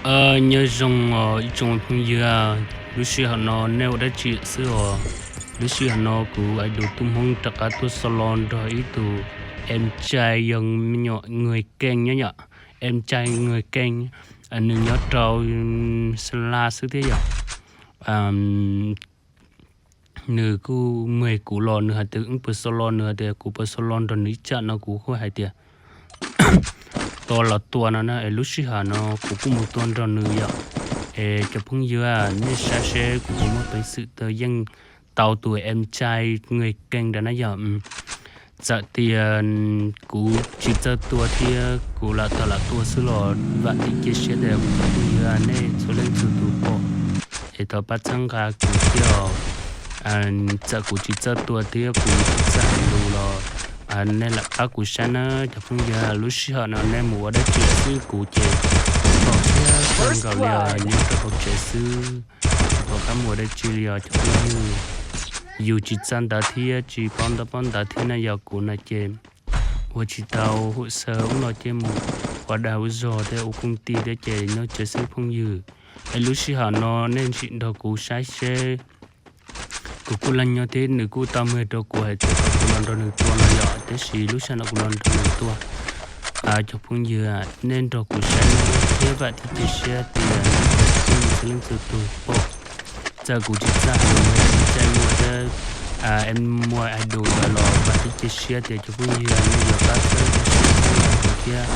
Nyob zoo os ib tsoom phooj ywg, lub sij hawm no nej ua dab tsi xwb os? Lub sij hawm no kuv Idol Tub Hmoob rov qab tuaj solo nrog ib tug em trai yog me nyuam Người Keng nyob yom, em trai Người Keng, nws nyob rau Sa La xwb thiab yom. Nws kuj mej kuv los nws hais tias wb puas solo, nws hais tias kuv puas solo nrog nws ib tsam no kuv kuj hais tias tua los tua no na, es lub sij hawm no kuv kuj mus tua nrog nws yom. Es cov phooj ywg, nej saib seb kuv puas muaj peev xwm tau yeej tau tus em trai Người Keng ntawd na yom. Txawm tias kuv tsis txawj tua thiab kuv lam tau lam tua xwb los vam thiab cia siab tias kuv cov phooj ywg nej txhua leej txhua tus pom es thov pab txhawb nqa kuv thiab os. Txawm kuv tsis txawj tua thiab kuv tsis txawj hais lus los nej lam pab kuv saib na cov phooj ywg. Lub sij hawm no nej mus ua dab tsi xwb kuv ces tau thiab kawg nkaus li os, nyob rau hauv tsev xwb, tsis pom qab mus ua dab tsi li os cov phooj ywg. Yus tsis txawj ntawv thiab tsis paub ntaub paub ntawv thiab na yom, kuv no ces ua tsis tau hauj xav ub no ces mus ua dag ua zog thiab ua koom tij thiab ces nyob tsev xwb phooj ywg. Es lub sij hawm no nej sim nrog kuv saib seb kuv kuj laj nyob thiab nws kuj tau mej rau kuv hais tias kom kuv los nrog nws tua no yom, tiam sis lub sij hawm no kuv los nrog nws tua. Cov phooj ywg, nej nrog kuv saib thiab vam thiab cia siab tias nej txhua leej txhua tus pom. Txawm kuv tsis txawj hais lus, tsis txawj muaj thiab, es muaj idol ntawd los vam thiab cia siab tias cov phooj ywg nej yuav pab txhawb thiab.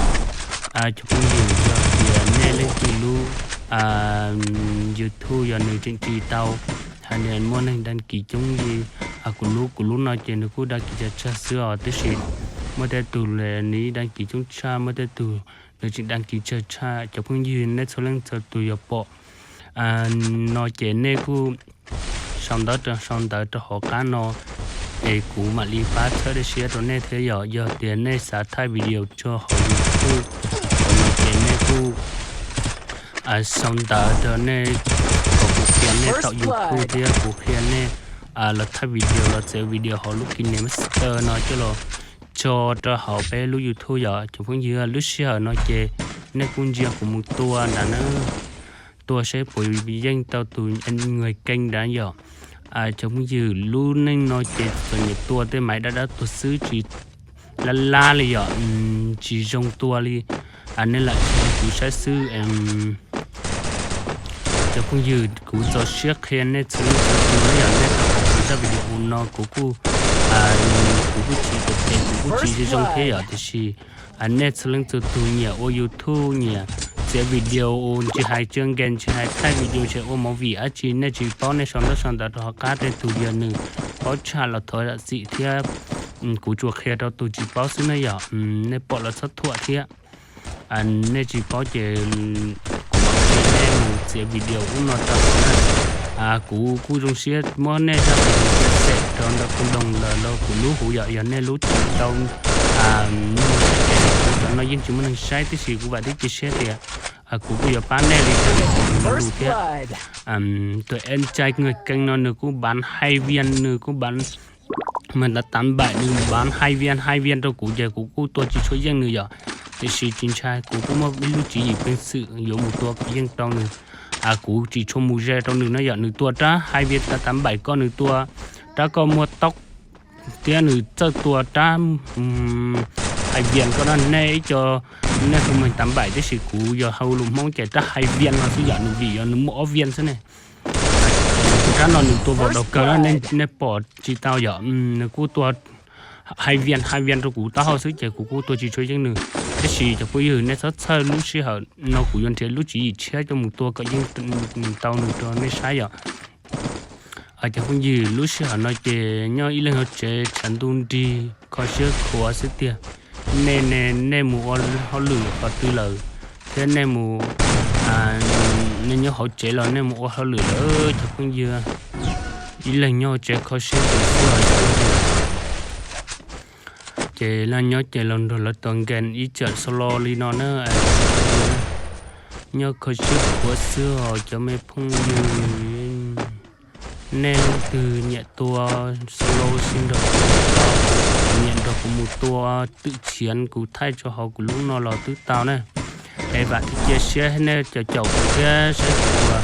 Cov phooj ywg, yog tias nej leej twg lub YouTube yog nws tseem tsis tau hais tias muaj neeg đăng ký coob li kuv lub, kuv lub no ces nws kuj đăng ký tsawg tsawg xwb os, tiam sis muaj tej tug nws đăng ký coob tshaj, muaj tej tug nws tseem đăng ký tsawg tshaj. Cov phooj ywg, nej txhua leej txhua tus yog pom no ces nej kuj sau ntawv, sau ntawv rau hauv qab no es kuv mam li pab txhawb dej siab rau nej thiab yom. Yog tias nej xav thaij video tso hauv YouTube, hauv no ces nej kuj sau ntawv rau nej, kom kuv qhia nej tau YouTube thiab kuv qhia nej los thaij video, los txiav video hauv lub KineMaster no coj los tso rau hauv peb lub YouTube yom. Cov phooj ywg, lub sij hawm no ces nej kuj ntsia kuv mus tua nrad na, tua seb puas yeej tau tus Người Keng nrad yom. Cov phooj ywg, lub neej no ces txom nyem tua tej maiv dab dab tuag xwb, tsis lab lab li yom, tsis zoo tua li. Nej lam kuv saib xwb. Cov phooj ywg, kuv txaus siab qhia nej txhua leej txhua tus na yom, nej tau pom kuv zaj video no kuv kuj, kuv kuj tsis, kuv kuj tsis zoo thiab yom, tiam sis nej txhua leej txhua tus nyiam ua YouTube, nyiam txiav video, tsis hais tsw game, tsis hais thaij video, tsis ua movie dab tsi, nej tsis paub nej sau ntaub sau ntawv rau hauv qab, tej tus yog nws paub tshaj los thov zam txim thiab. Kuv tsuas qhia rau tus tsis paub xwb na yom, nej pom los txhob thuam thiab. Nej tsis paub ces kuv mam qhia nej mus txiav video ub no tau na. Kuv kuj zoo siab muab nej zaj video cia xem rau ntawm kuv doos lawm los kuv lub hauv yom, yog nej lub tsis tau, kuv cov no yeej tsis muaj neeg saib, tiam sis kuv vam thiab cia siab tias kuv kuj yuav pab nej li cas los kuv yuav lus thiab. Tus em trai Người Keng no nws kuj bán hai viên, nws kuj bán, mas tám tám bảy, nws bán hai viên hai viên rau kuv ces kuv kuj tua tsis tshua yeej nws yom. Tiam sis tsis ntshai, kuv kuj muaj ib lub tswv yim peev xwm yuav mus tua kom yeej rau nws. Kuv tsis tshua mus ze rau nws no yom, nws tua rab hai viên tám tám bảy ko, nws tua rab koj muaj tốc thiab nws txawj tua rab hai viên ko na. Nej ib co nej hu mas tám bảy, tiam sis kuv yog hu lus Hmoob ces rab hai viên no xwb yom, nws vim yog nws muaj ob viên xwb ne. Rab no nws tua vau dau kawg na, nej pom tsis tau yom, nws kuj tua hai viên hai viên rau kuv taub hau xwb ces kuv kuj tua tsis tshua yeej nws. Tiam sis cov phooj ywg, nej txhob txhawj, lub sij hawm no kuv yuav nrhiav lub tswv yim tshiab coj mus tua kom yeej tau nws rau nej saib yom. Cov phooj ywg, lub sij hawm no ces nyob ib leeg hauv tsev tshav ntuj nrig kho siab khuav xwb tiag. Nej, nej mus ua hauj lwm qhov twg lawm, thiab nej mus, nej nyob hauv tsev los nej mus ua hauj lwm lawm cov phooj ywg. Ib leeg nyob hauv tsev kho siab khuav xwb os cov phooj ywg. Ces laj nyob ces los nrog lawv tos nkees ib tsam solo li no na. Nyob kho siab khuav xwb os cov me phooj ywg. Nej leej twg nyiam tua solo sib nrog kuv, nyiam nrog kuv mus tua twm tshiav kuv thaij tso hauv kuv lub no los twb tau na. Vam thiab cia siab nej caum caum kuv thiab saib kuv ua.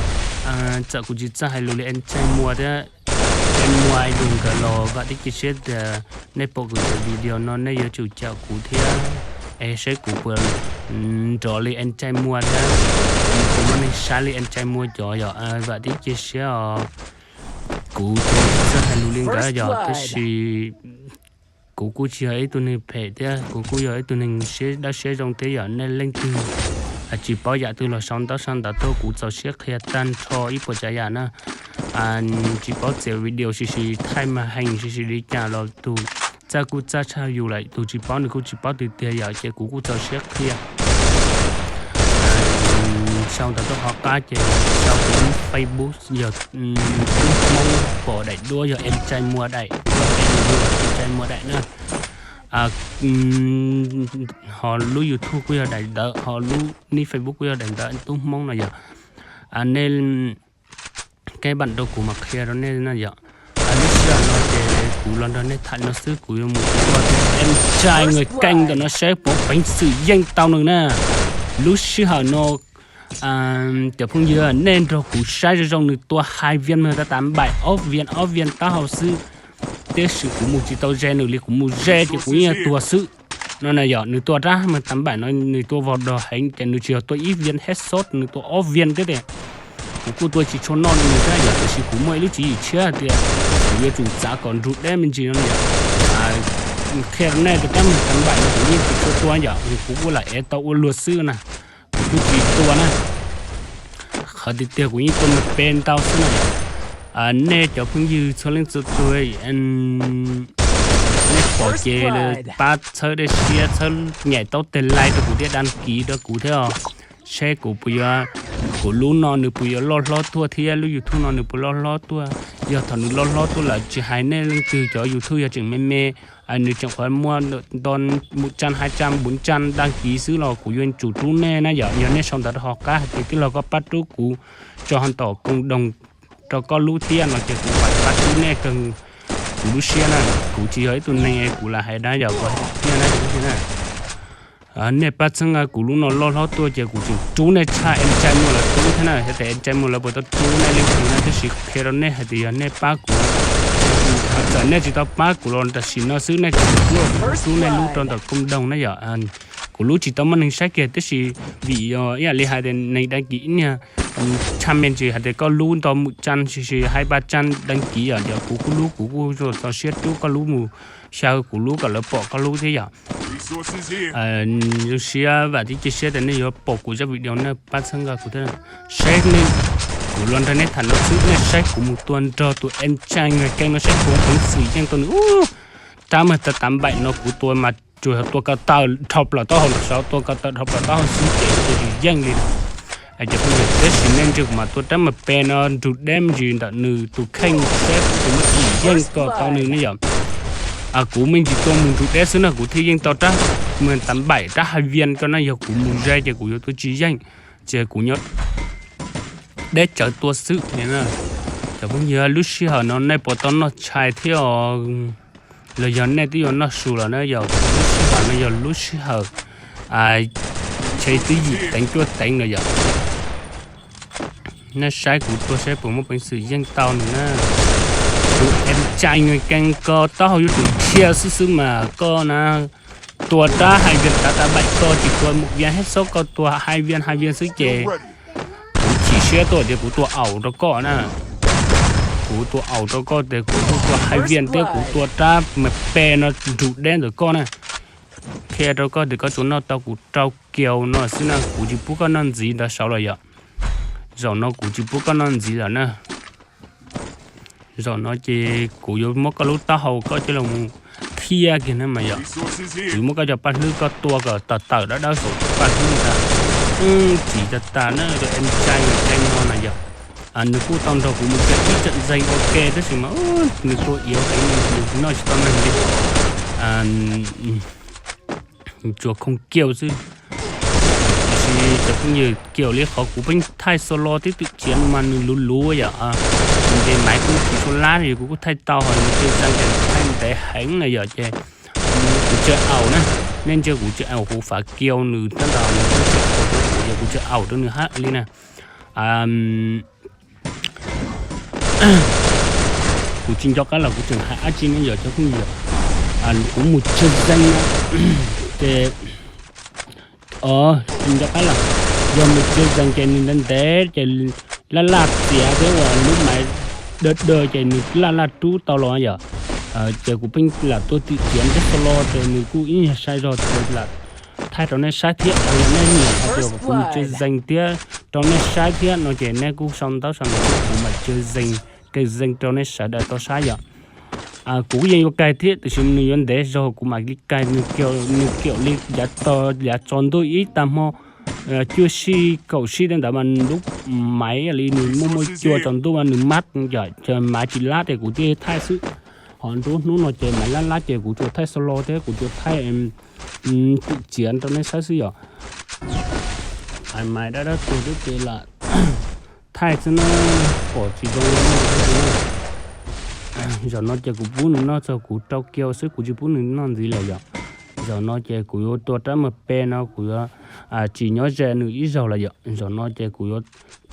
Txawm kuv tsis txawj hais lus li Antsai Muas thiab, Antsai Muas ib yam nkawd los vam thiab cia siab tias nej pom kuv cov video no nej yuav tsum caum kuv thiab, es saib kuv puas nrov li Antsai Muas thiab, kuv muaj neeg saib li Antsai Muas cov yom. Vam thiab cia siab os. Kuv tsis txawj hais lus li nkawd yom, tab sis kuv kuj tsis yog ib tug neeg phem thiab, kuv kuj yog ib tug neeg siab dawb siab zoo thiab yom. Nej leej twg tsis paub yam twg los sau ntaub sau ntawv tuaj, kuv txaus siab qhia tag nrho ib puas tsav yam na. Tsis paub txiav video sib sib thaij mas heev sib sib li cas los tus txaj kuj txaj tshaj yus lawm, tus tsis paub nws kuj tsis paub tiag tiag yom, ces kuv kuj txaus siab qhia. Sau ntawv tuaj hauv qab ces sau kuv Facebook yog Tub Hmoob, pom daim duab yog Antsai Muas daim, Antsai Muas daim na. Ho lub YouTube kuj yog daim ntawd, ho lub nick Facebook kuj yog daim ntawd, Tub Hmoob no yom. Nej kev npam rau kuv mam qhia rau nej na yom. Lub sij hawm no ces kuv los nrog nej tham no xwb, kuv yuav mus tua tus Antsai Muas Keej ntawm no saib puas peev xwm yeej tau nws na. Lub sij hawm no cov phooj ywg, nej nrog kuv saib zoo zoo, nws tua hais vias mas tab tam npaim ob vias ob vias taub hau xwb, tiam sis kuv mus tsis tau ze nws li, kuv mus ze ces kuv yeej tuag xwb. No na yom, nws tua rab mas tam npaim no nws tua vog dog heev ces nws tsis yog tua ib vias headshot, nws tua ob vias thiab tias kuv kuj tua tsis tshua noj li nws thiab yom, tiam sis kuv muaj ib lub tswv yim tshiab tias kuv yuav tsum txav kom nrug deb me ntsis no yom. Qhia rau nej tias rab mas tam npaim no kuv yeej tsis tshua tua yom, kuv kuj lam ev tau ua luag xwb na, kuv kuj tsis tua na. Qhov tiag tiag kuv yeej tua mas pe ntau xwb na yom. Nej cov phooj ywg txhua leej txhua tus, nej pom ces pab txhawb dej siab, txhawb nyem taub teg like rau kuv thiab, đăng ký rau kuv thiab os. Seb kuv puas yuav, kuv lub no nws puas yuav loj hlob tuaj thiab lub YouTube no nws puas loj hlob tuaj. Yog thaum nws loj hlob tuaj lawm, tsis hais nej leej twg cov YouTube yog tseem me me, nws tseem qhuav muaj ntau, một trăm, hai trăm, bốn trăm đăng ký xwb los kuv yuav tsum rub nej na yom. Yog nej sau ntawv rau hauv qab hais tias tij laug koj pab rub kuv tso hauv tom cộng đồng rau koj lub thiab no ces kuv pab rub nej kawg kuv lub siab na. Kuv tsis yog ib tug neeg kuv lam hais dab yom, kuv hais tiag na. Nej pab txhawb nqa kuv lub no loj hlob tuaj ces kuv tseem rub nej tshaj Antsai Muas lawv rub thiab na. Yog tias Antsai Muas lawv puas tau rub nej leej twg na, tab sis qhia rau nej hais tias yog nej pab kuv, txawm nej tsis tau pab kuv los tam sim no xwb nej tseem tuaj rub nej lub rau ntawm cộng đồng na yom. Kuv lub tsis tau muaj neeg saib kiag, tab sis vim yog ib yam li hais tias neeg đăng ký ib niag tshaj me ntsis hais tias koj lub ntau một trăm, hai ba trăm đăng ký yom, yog kuv kuj lub kuv kuj txaus siab rub koj lub mus xyaw kuv lub kom lawv pom koj lub thiab yom. Zoo siab vam thiab cia siab tias nej yuav pom kuv zaj video nej pab txhawb nqa kuv thiab. Saib nej, kuv los nrog nej tham no xwb, nej saib kuv mus tua nrog tus Antsai Muas Keej no saib puas peev xwm yeej tau nws. Rab mas tab tam npaim no kuv tua mas tsuas tua ko taw dhau plaws taub hau nram saud, tua ko taw dhau plaws taub hau xwb ces tua tsis yeej li. Cov phooj ywg, tab sis nej ntsia kuv mas tua rab mas pe no nrug deb me ntsis ntawm nws tus kheej saib kuv muab tsis yeej ko tau nws ne yom. Kuv me ntsis tua mus nrug deb xwb no kuv thiaj yeej tau rab mas tam npaim rab hais vias ko na, yog kuv mus ze ces kuv yuav tua tsis yeej, ces kuv nyob deb tsawv tua xwb. Cov phooj ywg, lub sij hawm no nej puas tau noj tshais thiab os? Los yog nej twb yuav noj su lawm na yom? Lub sij hawm no yog lub sij hawm tshe twb yim teev cuaj teev no yom. Nej saib kuv tua saib puas muaj peev xwm yeej tau nws na. Tus Antsai Muas Keej ko taub hau yuav tsum dhia xwb xwb mas koj na. Tua rab hais vias tab tam npaim ko tsis tua mus vias headshot, koj tua hais vias hais vias xwb ces kuv chim siab tuaj tias kuv tua aum rau koj na. Kuv tua aum rau koj tias kuv tua hais vias thiab kuv tua rab mas pe no nrug deb ntawm koj na. Qhia rau koj tias koj tsuas noj tau kuv rau kiaus no xwb na, kuv tsis pub koj noj ntxiv ntawd saud lawm yom. Zaum no kuv tsis pub koj noj ntxiv lawm na. Zaum no ces kuv yuav muab koj lub taub hau koj coj los mus thiab kiag na mas yom. Kuv yuav muab koj cov paj hlwb koj tua kom tawm tawm dawb dawb saum paj hlwb ntag. Tsis tas tas na, tus Antsai Muas Keej no na yom. Nws kuj tau nrog kuv mus tsev ib tseem zeeg ua ke tab sis mas nws tua iov heev, nws noj tsis tau neeg li. Tsuas khooj kiaus xwb. Tiam sis cov phooj ywg, kiaus li qhov kuv pheej thaij solo tib twm chiav mas nws luv luv yom. Nws nce maiv kuj tsis tshua lab li, kuv kuj thaij tau, ho nws tseem thaij ntev heev na yom. Ces kuv tseem aum na, nej ntsia kuv tseem aum huv fav kiaus nws tab ntawd, nws tseem aum rau kuv yom. kuv tseem aum rau nws hab li na. Kuv tsis nco qab los kuv tseem hais dab tsi ne yog cov phooj ywg. Kuv mus tsawg zeeg no ces, tsis nco qab los, yog mus tsawg zeeg ces nws ntev ntev ces laj laj txiav thiab uas lub maiv dawb dawb ces nws laj laj rub tau los yom. Ces kuv pheej lam tuaj tim txiav nrab xo lo ces nws kuj ib nyuag sai zog ces lam thaij rau nej saib thiab. Yog nej nyiam hais tias kuv mus tsawg zeeg thiab rau nej saib thiab no ces nej kuj sau ntaub sau ntawv kuv mam tsawg zeeg, tsawg zeeg rau nej sawv daws tau saib yom. Kuv kuj yeej yuav kaig thiab tiam sis nws yuav ntev zog kuv mam li kaig. Nws kiam li yav tog yav tsaus ntuj ib tag hmo cuaj sij kaum sij tej ntawd mas lub maiv li nws muaj muaj cua tsaus ntuj mas nws mab, maiv tsis lab ces kuv thiaj thaij xwb. Ho nruab hnub no ces maiv lab lab ces kuv tsuas thaij xo lo thiab kuv tsuas thaij tim txiav rau nej saib xwb yom. Maiv dab dab tuag twb ces lam thaij xwb na, pom tsis zoo li no. Zaum no ces kuv pub nws noj txog kuv rau kiag xwb, kuv tsis pub nws noj ntxiv lawm yom. Zaum no ces kuv yuav tua rab maj pe no kuv yuav tsis nyob ze nws ib zaug lawm yom. Zaum no ces kuv yuav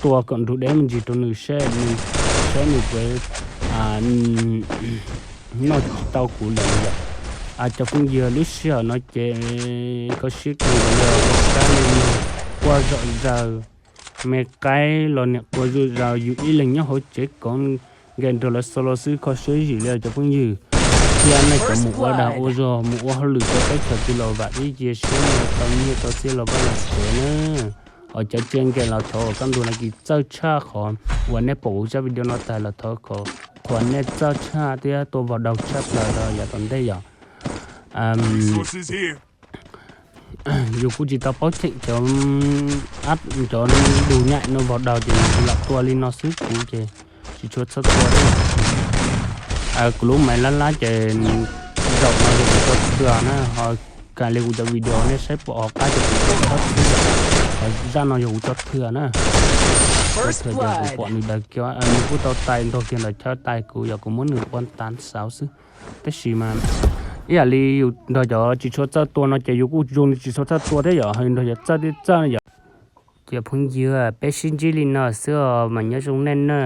tua kom nrug deb me ntsis rau nws seb nws, seb nws puas noj tsis tau kuv lawm yom. Cov phooj ywg, lub sij hawm no ces kho siab kawg nkaus li, sab li quaj zom zaws, me qaib los niam quaj zom zaws, yus ib leeg nyob hauv tsev koov nkaus nrog lawv xo lo xwb, kho siab zim li cov phooj ywg. Thiab nej cov mus ua dag ua zog mus ua hauj lwm rau teb chaws twg los vam thiab cia siab, nej tau nyiaj tau txiaj los koj los tsev na. Ho cov tsis nkees los thov kom koj ntuag no kis txawj tshaj qhov uas nej pom kuv zaj video no tag los thov kom qhuas nej txawj tshaj thiab tua vau daug tshaj plaws rau yav tom ntej yom. Yus kuj tsis tau paub cheem cov app, cov lus nyaim no vau daug ces yus lam tua li no xwb, kuv ces tsis tshua txhob tua thiab. Kuv lub maiv lab lab ces zaum no yog kuv tso thwm na, ho kag li kuv cov video nej saib pom hauv qab ces kuv tso thwm, ho zaj no yog kuv tso thwm na. Tso thwm ces kuv pom nws daws kiag, nws kuj tau tais ntog kiag ntawm chaw tais kuv, yog kuv muab nws ua tav xauv xwb. Tab sis mas ib yam li yus nrog cov tsis tshua txawj tua no ces yus kuj zoo li tsis tshua txawj tua thiab yom, ho yus nrog cov txawj thiab txawj no yom. Cov phooj ywg, peb sib ntsib li no xwb os, mas nyob zoo nej na.